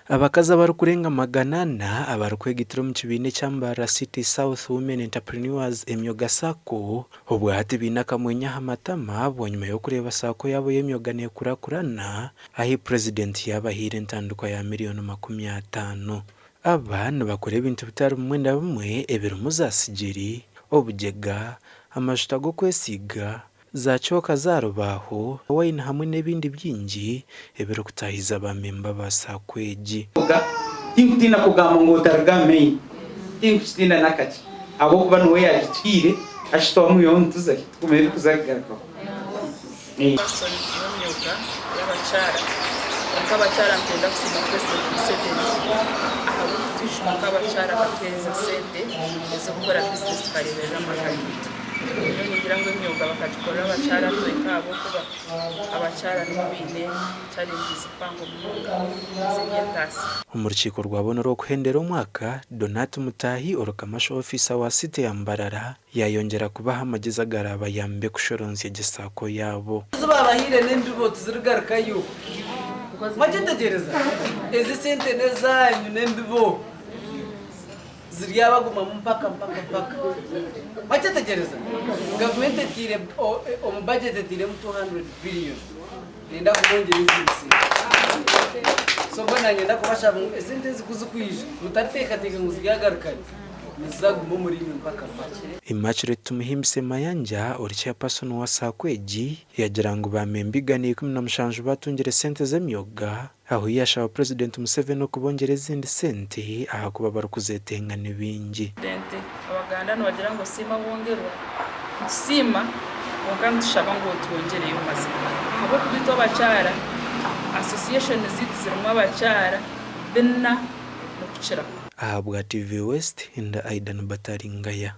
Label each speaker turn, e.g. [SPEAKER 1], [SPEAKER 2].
[SPEAKER 1] Abakazi abarikurenga 400 abarikwegaitira omu kibiina ekya Mbarara City South Women Entrepreneurs Emyoga Sacco obwahati baine akamwenyo aha matama bwanyima y'okureeba Sacco yaabo y'emyoga nekurakurana ahi Purezidenti yaabahaire entandikwa ya miriyoni 50. Aba nibakora ebintu bitari bimwe na bimwe ebirimu za sigiri, obugyega, amajuta g'okwesiiga, Za cooka za rubaaho, waini hamwe n'ebindi bingi ebirikutaahiza ba memba ba Sacco egi.
[SPEAKER 2] Tinkutiina kugamba ngu otaruga aha main, tinkukitiina n'akakye ahabw'okuba niwe yaagituhaire hashi twamwihaho nituza hi? Tugume nituza kugarukaho.
[SPEAKER 3] Person w'emyoga y'abakyara kwonka abakyara nitwenda kusiima President Museveni ahabw'okutwijuka nk'abakyara akatuheereza sente ez'okukora business tukareeberera amaka gaitu. Nyowe ningira ngu emyoga bakagikorera abakyara tweka ahabw'okuba abakyara nibo baine challenges mpango munonga ez'eby'entaasya.
[SPEAKER 1] Omu rukiiko rwa boona orw'okuhendera omwaka, Donat Mutahi ori Commercial Officer wa City ya Mbarara yaayongyera kubaha amagyezi agaraabayambe kushoronzya gye Sacco yaabo.
[SPEAKER 4] Ezi baabahaire n'embibo tizirigarukayo. Mwagyetegyereza? Ezi sente n'ezaanyu n'embibo. Ziryabagumamu mpaka mpaka mpaka. Wakyetegyereza? Gavumenti etaire omu budget etairemu 200 billion. Nenda kubongyera ezindi sente. So mbwenu nanye nenda kubashaba ngu esente ezi kuzikwija mutariteekateeka ngu ziryagarukayo. Niziza kuguma omuri imwe mpaka mpaka.
[SPEAKER 1] Immaculate Tumuhimbise Mayanja ori chairperson wa Sacco egi yagira ngu ba memba 117 batungire sente z'emyoga Ahu yaashaba Purezidenti Museveni okubongyera ezindi sente ahakuba abarikuzetenga ni baingi.
[SPEAKER 3] Purezidenti, Abaganda nibagira ngu osiima bwongerwa. Nitusiima kwonka nitushaba ngu otwongyereyo mazima ahabw'okuba itwe abakyara association zaitu zirimu abakyara bina n'okukiraho.
[SPEAKER 1] Ahabwa TV West, ndi Aidan Bataringaya.